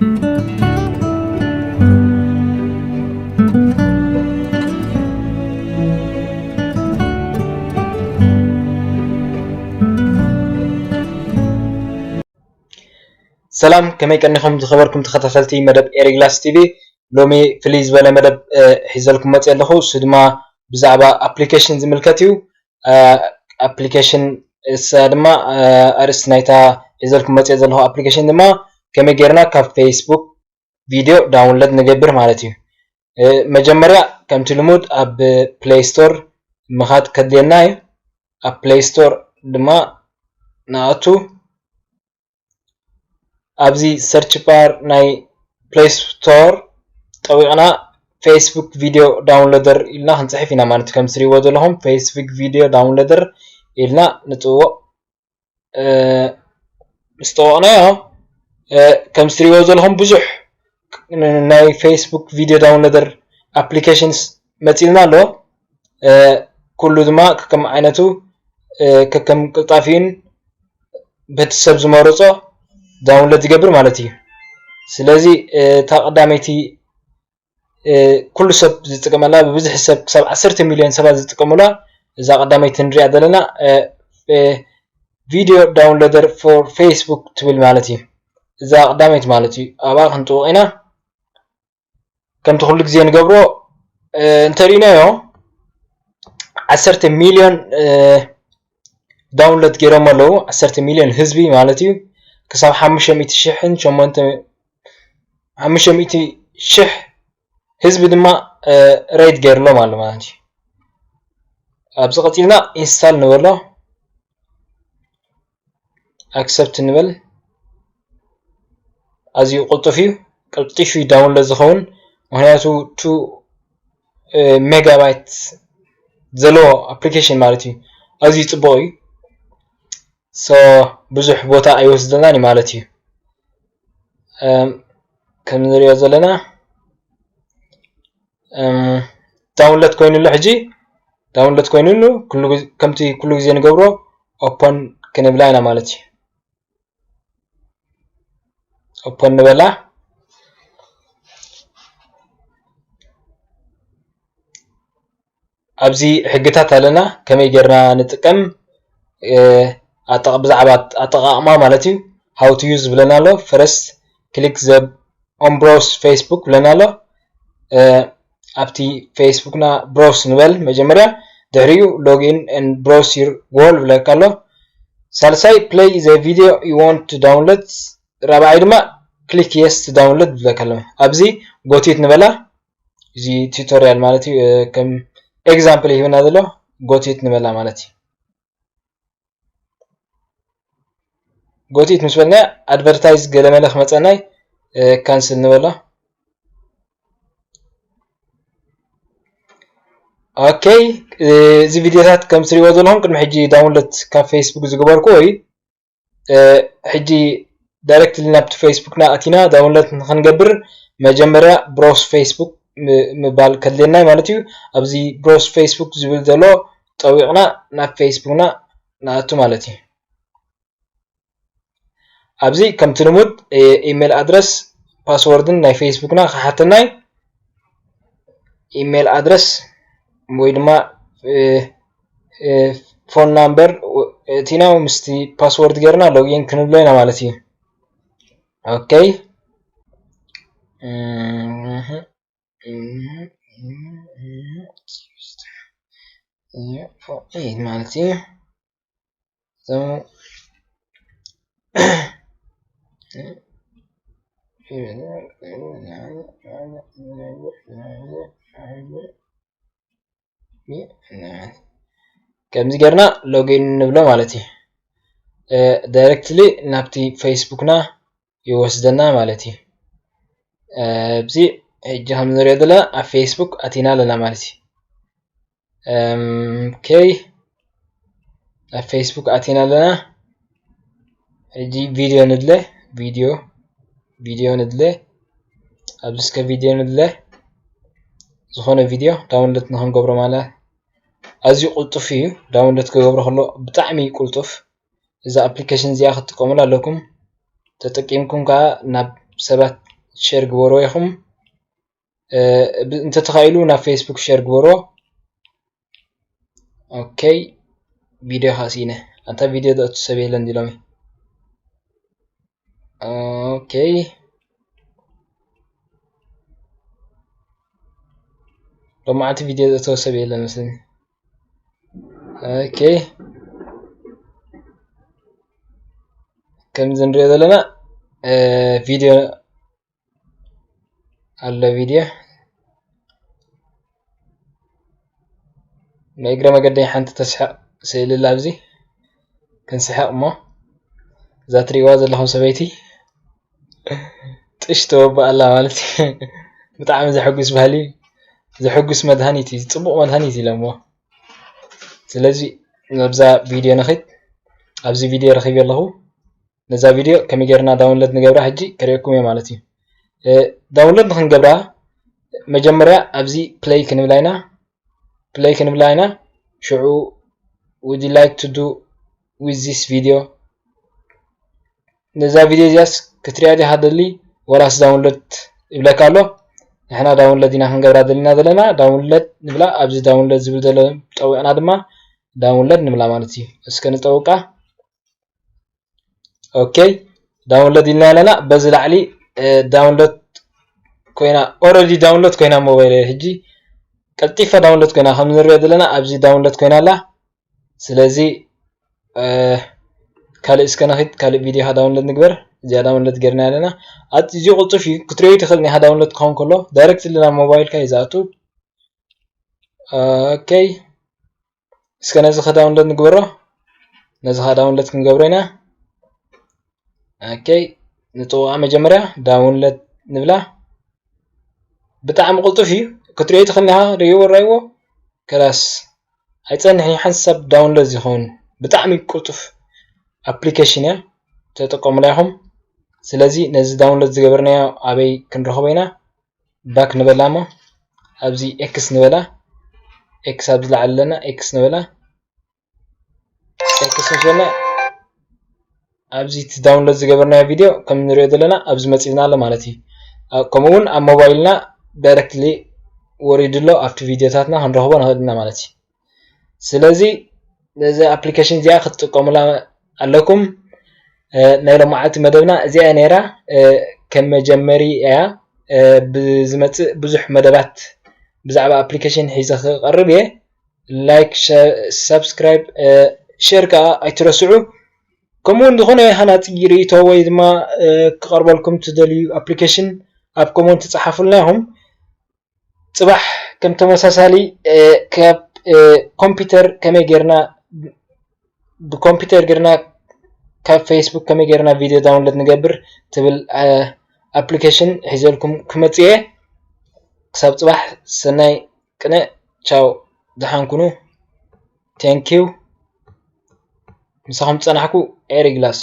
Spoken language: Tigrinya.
ሰላም፣ ከመይ ቀኒኹም ዝኸበርኩም ተኸታተልቲ መደብ ኤሪግላስ ቲቪ? ሎሚ ፍልይ ዝበለ መደብ ሒዘልኩም መፅእ ኣለኹ። እሱ ድማ ብዛዕባ ኣፕሊኬሽን ዝምልከት እዩ። ኣፕሊኬሽን እሳ ድማ ኣርእስቲ ናይታ ሒዘልኩም መፅእ ዘለኹ ኣፕሊኬሽን ድማ ከመይ ጌርና ካብ ፌስቡክ ቪድዮ ዳውንሎድ ንገብር ማለት እዩ። መጀመርያ ከምቲ ልሙድ ኣብ ፕሌይ ስቶር ምኻድ ከድልየና እዩ። ኣብ ፕሌይ ስቶር ድማ ንኣቱ። ኣብዚ ሰርች ባር ናይ ፕሌይ ስቶር ጠዊቕና ፌስቡክ ቪድዮ ዳውንሎደር ኢልና ክንፅሕፍ ኢና ማለት እዩ። ከም ትሪእዎ ዘለኹም ፌስቡክ ቪድዮ ዳውንሎደር ኢልና ንጥውቕ። ምስ ጠወቕናዮ ከም ትሪእዎ ዘለኹም ብዙሕ ናይ ፌስቡክ ቪድዮ ዳውንሎደር ኣፕሊኬሽንስ መፂልና ኣሎ። ኩሉ ድማ ከከም ዓይነቱ ከከም ቅልጣፊኡን በቲ ሰብ ዝመረፆ ዳውንሎድ ይገብር ማለት እዩ። ስለዚ እታ ቀዳመይቲ ኩሉ ሰብ ዝጥቀመላ፣ ብብዝሒ ሰብ ክሳብ ዓሰርተ ሚልዮን ሰባት ዝጥቀሙላ እዛ ቀዳመይቲ ንሪኣ ዘለና ቪድዮ ዳውንሎደር ፎር ፌስቡክ ትብል ማለት እዩ። እዛ ቀዳመይቲ ማለት እዩ። ኣብኣ ክንጥውቕ ኢና። ከምቲ ኩሉ ግዜ ንገብሮ እንተሪእናዮ ዓሰርተ ሚልዮን ዳውንሎድ ገይሮም ኣለዉ። ዓሰርተ ሚልዮን ህዝቢ ማለት እዩ። ክሳብ ሓሙሽተ ሚእቲ ሽሕን ሸሞንተ ሓሙሽተ ሚእቲ ሽሕ ህዝቢ ድማ ሬድ ገይርሎም ኣሎ ማለት እዩ። ኣብዚ ቀፂልና ኢንስታል ንበሎ፣ ኣክሰፕት ንበል። ኣዝዩ ቅልጡፍ እዩ፣ ቀልጢፉ እዩ ዳውንሎድ ዝኸውን፣ ምክንያቱ ቱ ሜጋባይት ዘለዎ ኣፕሊኬሽን ማለት እዩ። ኣዝዩ ፅቡቕ እዩ። ሶ ብዙሕ ቦታ ኣይወስደልናን እዩ ማለት እዩ። ከም ንሪኦ ዘለና ዳውንሎድ ኮይኑሉ፣ ሕጂ ዳውንሎድ ኮይኑሉ፣ ከምቲ ኩሉ ግዜ ንገብሮ ኦፖን ክንብላ ኢና ማለት እዩ። ኦፖን ንበላ። ኣብዚ ሕግታት ኣለና፣ ከመይ ጌርና ንጥቀም፣ ብዛዕባ ኣጠቓቕማ ማለት እዩ። How to use ዝብለና ኣሎ። First click the on browse Facebook ብለና ኣሎ። ኣብቲ ፌስቡክና ብሮውስ ንበል መጀመርያ፣ ድሕሪኡ login and browse your goal ብለካ ኣሎ። ሳልሳይ play the video you want to download፣ ራብዓይ ድማ click yes to download ብለካ ኣሎ። ኣብዚ ጎቲት ንበላ። እዚ ቱቶሪያል ማለት እዩ፣ ከም ኤግዛምፕል ይህብና ዘሎ። ጎቲት ንበላ ማለት እዩ። ጎቲት ምስ በልና ኣድቨርታይዝ ገለመለ ክመፀናይ፣ ካንስል ንበሎ። ኦኬ፣ እዚ ቪድዮታት ከም ትሪእዎ ዘለኹም ቅድሚ ሕጂ ዳውንሎድ ካብ ፌስቡክ ዝገበርኩ እዩ። ሕጂ ዳይሬክትሊ ናብቲ ፌስቡክና ኣቲና ዳውንሎድ ንክንገብር መጀመርያ ብሮስ ፌስቡክ ምባል ከድልየና ማለት እዩ። ኣብዚ ብሮስ ፌስቡክ ዝብል ዘሎ ጠዊቕና ናብ ፌስቡክና ንኣቱ ማለት እዩ። ኣብዚ ከምቲ ልሙድ ኢሜል ኣድረስ፣ ፓስወርድን ናይ ፌስቡክና ክሓተና እዩ። ኢሜል ኣድረስ ወይ ድማ ፎን ናምበር እቲና ምስቲ ፓስወርድ ጌርና ሎጊን ክንብሎ ኢና ማለት እዩ። ኦኬ። ማለት እዩ። ከምዚ ጌርና ሎጊን ንብሎ ማለት እዩ። ዳይሬክትሊ ናብቲ ፌስቡክና ይወስደና ማለት እዩ። ኣብዚ ሕጂ ከም ንሪኦ ዘለና ኣብ ፌስቡክ ኣቲና ኣለና ማለት እዩ። ኦኬ፣ ኣብ ፌስቡክ ኣቲና ኣለና። ሕጂ ቪድዮ ንድለ፣ ቪድዮ ቪድዮ ንድለ፣ ኣብዚ እስከ ቪድዮ ንድለ፣ ዝኾነ ቪድዮ ዳውንሎድ ንክንገብሮ ማለት። ኣዝዩ ቅልጡፍ እዩ፣ ዳውንሎድ ክገብሮ ከሎ ብጣዕሚ እዩ ቅልጡፍ። እዛ ኣፕሊኬሽን እዚኣ ክትጥቀሙላ ኣለኩም። ተጠቂምኩም ከዓ ናብ ሰባት ሼር ግበርዎ ኢኹም። እንተተኻኢሉ ናብ ፌስቡክ ሼር ግበርዎ። ኦኬ፣ ቪድዮ ካሲነ ኣንታ ቪድዮ ዘእቱ ሰብ የለን ዲሎሚ። ኦኬ፣ ሎማዓንቲ ቪድዮ ዘእተወ ሰብ የለን መስለኒ። ኦኬ፣ ከምዚ ንሪኦ ዘለና ቪድዮ ኣሎ ቪድዮ። ናይ እግረ መገደይ ሓንቲ ተስሕቕ ስእሊ ኣላ ኣብዚ። ክንስሕቕ እሞ እዛ ትሪእዋ ዘለኹም ሰበይቲ ጥሽ ተወብእ ኣላ ማለት እዩ። ብጣዕሚ ዘሐጉስ ባህሊ እዩ። ዘሐጉስ መድሃኒት እዩ። ፅቡቕ መድሃኒት እዩ ኢሎምዎ። ስለዚ ናብዛ ቪድዮ ንኺድ። ኣብዚ ቪድዮ ረኺበ ኣለኹ። ነዛ ቪድዮ ከመይ ጌርና ዳውንሎድ ንገብራ ሕጂ ከርእየኩም እየ ማለት እዩ። ዳውንሎድ ንክንገብራ መጀመርያ ኣብዚ ፕለይ ክንብላ ኢና። ፕለይ ክንብላ ኢና። ሽዑ would you like to do with this video፣ ነዛ ቪድዮ እዚኣስ ክትሪኣ ዲኻ ደሊ ወላስ ዳውንሎድ ይብለካ ኣሎ። ንሕና ዳውንሎድ ኢና ክንገብራ ደሊና ዘለና። ዳውንሎድ ንብላ። ኣብዚ ዳውንሎድ ዝብል ዘሎ ጠዊቕና ድማ ዳውንሎድ ንብላ ማለት እዩ። እስከ ንጠውቃ። ኦኬ፣ ዳውንሎድ ኢልና ኣለና። በዚ ላዕሊ ዳውንሎድ ኮይና፣ ኦረዲ ዳውንሎድ ኮይና ሞባይል ሕጂ ቀልጢፋ ዳውንሎድ ኮይና፣ ከም ንሪኦ ዘለና ኣብዚ ዳውንሎድ ኮይና ኣላ። ስለዚ ካልእ እስከ ንኺድ፣ ካልእ ቪድዮ ዳውንሎድ ንግበር። እዚኣ ዳውንሎድ ጌርና ኣለና። ኣት እዚ ቅልጡፍ እዩ፣ ክትሪኦ ትኽእል ኒኻ ዳውንሎድ ክኸውን ከሎ ዳይሬክት ኢልና ሞባይልካ እዩ ዝኣቱ። ኦኬ፣ እስከ ነዚ ከ ዳውንሎድ ንግበሮ። ነዚ ከ ዳውንሎድ ክንገብሮ ኢና። ኦኬ፣ ንጥውቓ መጀመርያ ዳውንሎድ ንብላ። ብጣዕሚ ቅልጡፍ እዩ፣ ክትሪኦ ትኽእል ኢኻ። ርእይዎ፣ ራይዎ። ከላስ ኣይጸንሕን እዩ፣ ሓንሳብ ዳውንሎድ ዝኸውን ብጣዕሚ ቅልጡፍ ኣፕሊኬሽን እያ፣ ተጠቀሙላ ኢኹም። ስለዚ ነዚ ዳውንሎድ ዝገበርናዮ ኣበይ ክንረኽቦ ኢና? ባክ ንበላ እሞ ኣብዚ ኤክስ ንበላ። ኤክስ ኣብዚ ላዕሊ ኣለና፣ ኤክስ ንበላ። ኤክስ ምስ በልና ኣብዚ እቲ ዳውንሎድ ዝገበርናዮ ቪድዮ ከም ንሪኦ ዘለና ኣብዚ መፂእና ኣሎ ማለት እዩ። ከምኡ እውን ኣብ ሞባይልና ዳይረክትሊ ወሪዱ ኣሎ፣ ኣብቲ ቪድዮታትና ክንረኽቦ ንኽእል ኢና ማለት እዩ። ስለዚ ነዚ ኣፕሊኬሽን እዚኣ ክትጥቀሙላ ኣለኩም። ናይ ሎማዓልቲ መደብና እዚኣ ነይራ። ከም መጀመሪ እያ። ብዝመፅእ ብዙሕ መደባት ብዛዕባ ኣፕሊኬሽን ሒዘ ክቐርብ እየ። ላይክ፣ ሳብስክራይብ፣ ሼር ከዓ ኣይትረስዑ። ከምኡ እውን ዝኾነ ሃናፂ ርእይቶ ወይ ድማ ክቐርበልኩም ትደልዩ ኣፕሊኬሽን ኣብ ኮመንት ፃሓፉልና ኢኹም። ፅባሕ ከም ተመሳሳሊ ካብ ኮምፒውተር ከመይ ጌርና ብኮምፒውተር ጌርና ካብ ፌስቡክ ከመይ ጌርና ቪድዮ ዳውንሎድ ንገብር ትብል ኣፕሊኬሽን ሒዘልኩም ክመፅእ እየ። ክሳብ ፅባሕ ሰናይ ቅነ፣ ቻው፣ ደሓን ኩኑ። ቴንኪው። ምሳኹም ዝፀናሕኩ ኤሪ ግላስ።